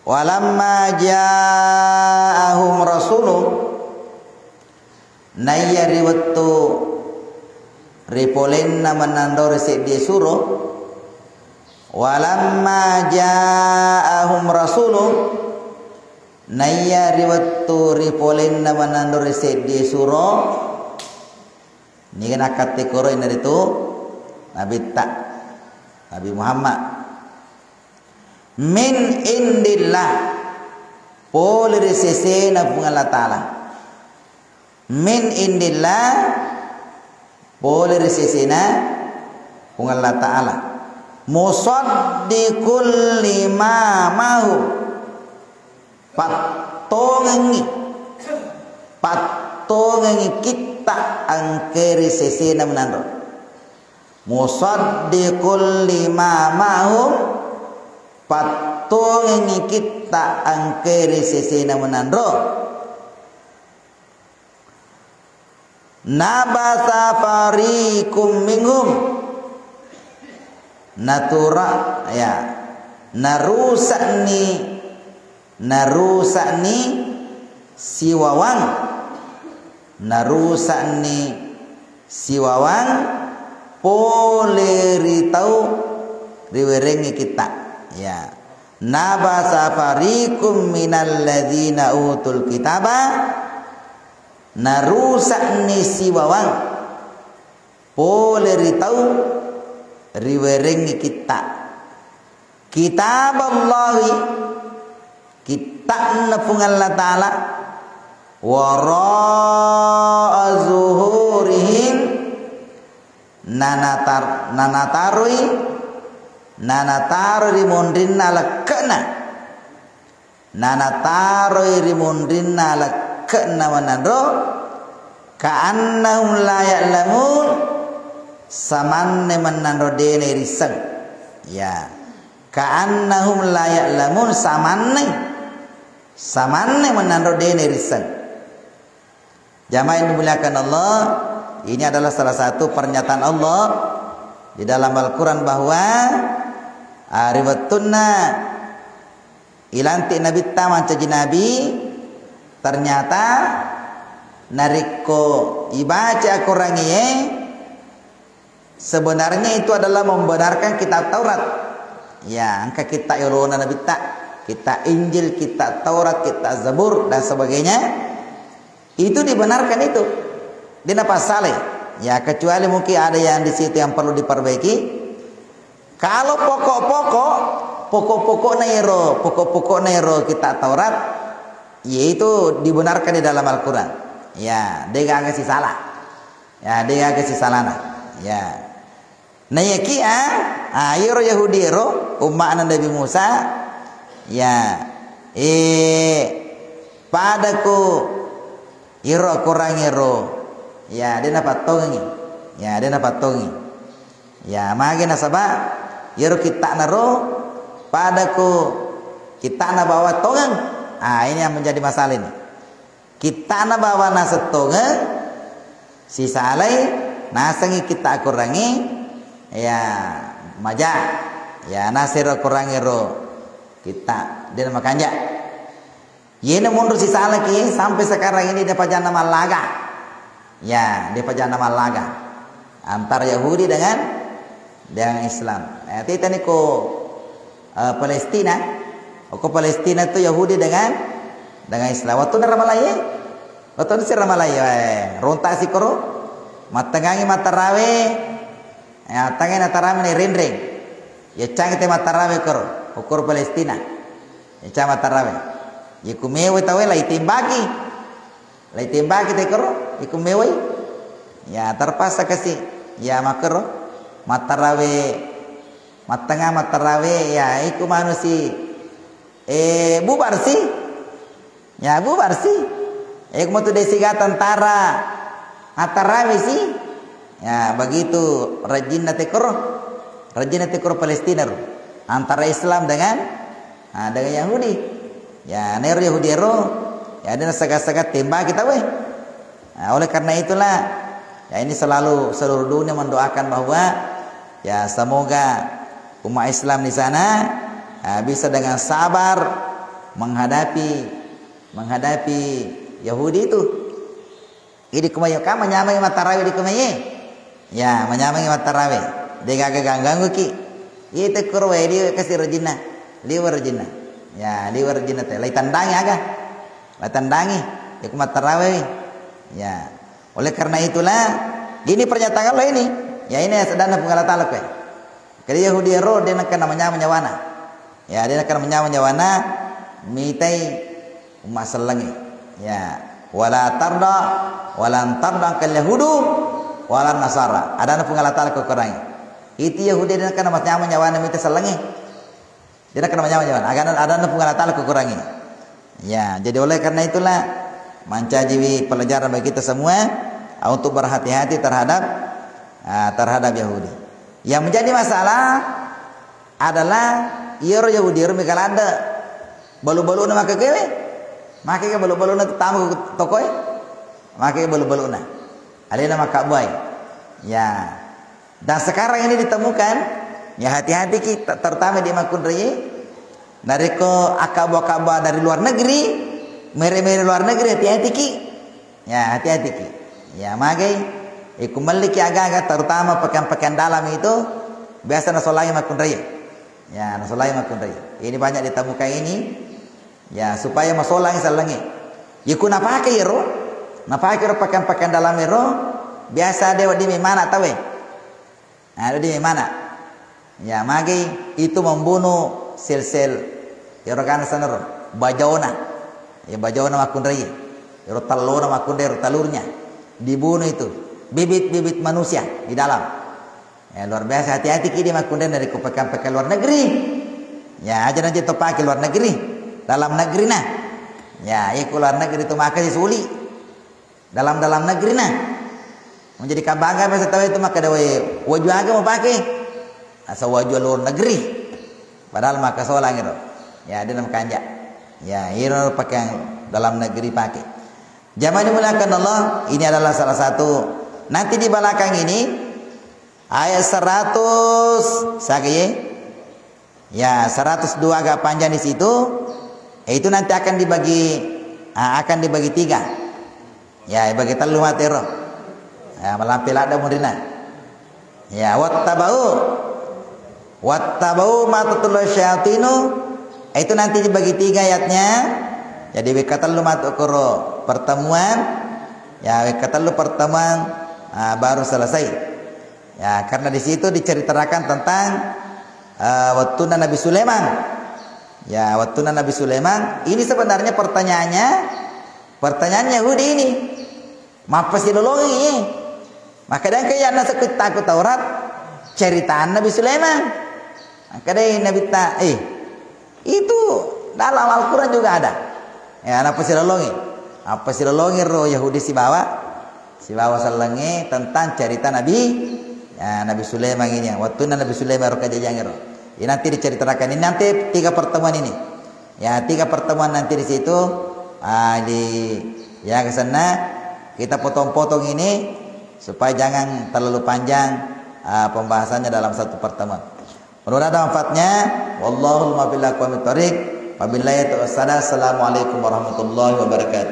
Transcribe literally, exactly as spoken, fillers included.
Walamma ja'ahum rasulun, naiya ri wettu ripolenna mennanro ri seddie suro, walamma ja'ahum rasulun, naiya ri wettu ripolenna mennanro ri seddie suro, niga nakkatte koro inaritu Nabitta, Nabi Muhammad. Min indillah, pole ri sesena Puang Allah Ta'ala. Min indillah, pole ri sesena Puang Allah Ta'ala. Musaddiqul lima mahu. Pattongengi, pattongengi kitta engkae ri sesena menanro. Musaddiqul lima ma'hum, pattongengi kitta engkae ri sesena menanro. Nabatsa fariqum minhum. Natura, ya. Narusakni, narusakni siwawang. Narusakni siwawang pole ri tau riwerengngi kitta. Ya. Nabatsa fariqum minal ladzina utul kitaba. Narusakni siwawang pole ri tau riwerengngi kitta. Kitaballahi, kitta'na Puang Allah Ta'ala, wara'a zuhurihim, nanatar-, nanataroi, nanataroi ri monrinna lekke'na. Nanataroi ri monrinna lekke'na menanro, ka'annahum la ya'lamun, samanne menanro de' nairisseng. Ya. Ka'annahum la ya'lamun, samanne. Samanne menanro de' nairisseng. Jamaah yang dimuliakan Allah, ini adalah salah satu pernyataan Allah di dalam Al-Quran bahwa, ah, ri wettunna ilantik Nabitta mancaji nabi, ternyata narekko ibaca Al-Quran iye, sebenarnya itu adalah membenarkan kitab Taurat. Ya, engka kitta yolona Nabitta, kitta Injil, kitta Taurat, kitta Zabur, dan sebagainya. Itu dibenarkan itu. Dia napassalai. Ya, kecuali mungkin ada yang di situ yang perlu diperbaiki. Kalau pokok-pokok, pokok-pokokna ero, pokok-pokokna ero kitta Taurat, yaitu dibenarkan di dalam Al-Quran. Ya, de'gaga sisala. Ya, de'gaga sisalana. Ya. Naiyakia, ah, iyaro Yahudi ero, umma'na Nabi Musa, ya, eh, padako iyaro Akorang ero, ya, de' napattongengi. Ya, de' napattongengi. Ya, magi nasaba, iyaro kitta'na ro, padako kitta'na bawang tongeng. Ah, ini yang menjadi masalah ini. Kitta'na bawang naseng tongeng, sisalai, nasengngi kitta Akorangnge, ya, maja. Ya, nasero Akorangnge ro kitta, de' namakanja. Yena monro sisalaki, sampai sekarang ini de' pajanna mallaga. Ya, de' pajanna mallaga antara Yahudi dengan, dengan Islam. Eh, titani ko, eh, Palestina. Ko Palestina tu Yahudi dengan, dengan Islam. Waktu na Ramalai, waktu na si Ramalai, eh, rontak si koro. Mattengangi matarawe. Ya, tangai natarawe na renreng. Ya, cangi te matarawe koro. Ko Palestina. Ya, cangi matarawe. Ya, kumewe tawe lai tembaki. Lai tembaki te koro, iku mewai. Ya, terpaksa kasi. Ya, makero. Matarawe, mattenga matarawe, ya, iku manusi. Eh, bubar si. Ya, bubar si. Eh, iku matu desiga tentara matarawe si. Ya, begitu rajinna te koro. Rajinna te koro Palestina ro. Antara Islam dengan, ah, dengan Yahudi. Ya, nero Yahudi ero, ya, de' nasaga-saga tembaki tauwe. Nah, oleh karena itulah, ya, ini selalu seluruh dunia mendoakan bahwa, ya, semoga umat Islam di sana, ya, bisa dengan sabar, menghadapi, menghadapi Yahudi itu. Idi kumai ka manyameng mattarawe di kumai. Ya, manyameng mattarawe. Degaga ganggu-gangguki. Itu kuro wae di kasi rejina. Liwar rejina. Ya, liwar rejina te. Lai tandangi aga. Lai tandangi. Iku mattarawe. Ya. Oleh karena itulah, ini pernyataan Allah ini. Ya, ini sadana Puang Allah Taala kowe. Kali Yahudi ero, de nakkeda manyameng nyawana. Ya, de nakkeda manyameng nyawana, mitai umma sellengnge. Ya, wala tarda, walan tarda kal yahudu, walan nasara. Adana Puang Allah Taala ko Quran. Itu Yahudi de nakkeda manyameng nyawana mita sellengnge. De nakkeda manyameng nyawana. Agana adana Puang Allah Taala ko Quran. Ya, jadi oleh karena itulah mancajiwi pelajaran bagi kita semua, ah, untuk berhati-hati terhadap, ah, terhadap Yahudi. Yang menjadi masalah adalah iyaro Yahudi ro mega ladde balu-baluna makkekewe. Makega balu-baluna tama tokoe. Makega balu-baluna. Alena makkabbuai. Ya. Dan sekarang ini ditemukan, ya hati-hati ki, ter-, terutama di makkunrai. Narekko akabbu-akabbu dari luar negeri, mere-mere luar negeri, hati-hati ki. Ya, hati-hati ki. Ya, magai, iku melliki aga-aga, terutama pakaian-pakaian dalam itu, biasa nasolangi makkunrai. Ya, nasolangi makkunrai. Ini banyak ditemukan ini. Ya, supaya masolangi sellengnge. Iku napake ero, napake ero pakaian-pakaian dalam ero, biasa de wedding memana tawe. Nah, wedding memana. Ya, magai itu membunuh sel-sel ero kana sanero, bajaona. Ya, bajaona makkunrai. Ero tellona makkunrai, ero telurnya. Dibunuh itu bibit-bibit manusia di dalam. Ya, luar biasa, hati-hati ki di makkunrai narekko pakaian-pakaian luar negeri. Ya, aja naja to pake luar negeri, dalam negeri nah. Ya, iku luar negeri tu maka sisuli. Dalam-dalam negeri nah. Menjadi kabangga biasa tahu itu maka dawai waju aga mau pakai. Asal waju luar negeri. Padahal maka solang itu. Ya, dia nama kanja. Ya, iro pakaian dalam negeri pakai. Jamaah dimuliakan Allah, ini adalah salah satu. Nanti di belakang ini, ayat seratus, sage ye? Ya, seratus dua agak panjang di situ. Eh, itu nanti akan dibagi, ah, akan dibagi tiga. Ya, bagi tellu matero. Ya, malampe ladda munrina. Ya, wattaba'u. Wattaba'u ma tatlu syayatinu. Itu nanti dibagi tiga ayatnya. Jadi, wekka tellu matu koro pertemuan. Ya, wekka tellu pertemuan, ah, baru selesai. Ya, karena di situ diceritakan tentang, eh, wettunna Nabi Sulaiman. Ya, wettunna Nabi Sulaiman. Ini sebenarnya pertanyaannya, pertanyaan Yahudi ini. Mappasilolongi, eh. Maka dan kayak nasa kitab Taurat, ceritaan Nabi Sulaiman. Maka dai Nabi ta, eh, itu dalam Al-Quran juga ada. Ya, nappasilolongi. Nappasilolongi ro Yahudi sibawa, sibawa sellengnge tentang cerita Nabi, ya, Nabi Sulaiman ini. Wettunna Nabi Sulaiman ro kajajang ro. Ini nanti diceritakan. Ini nanti tiga pertemuan ini. Ya, tiga pertemuan nanti di situ, ah, di, ya, ke sana kita potong-potong ini supaya jangan terlalu panjang, ah, pembahasannya dalam satu pertemuan. Mudah-mudahan ada manfaatnya. Wallahul muwaffiq ila aqwamit thariq. Wabillahi taufiq. Assalamualaikum warahmatullahi wabarakatuh.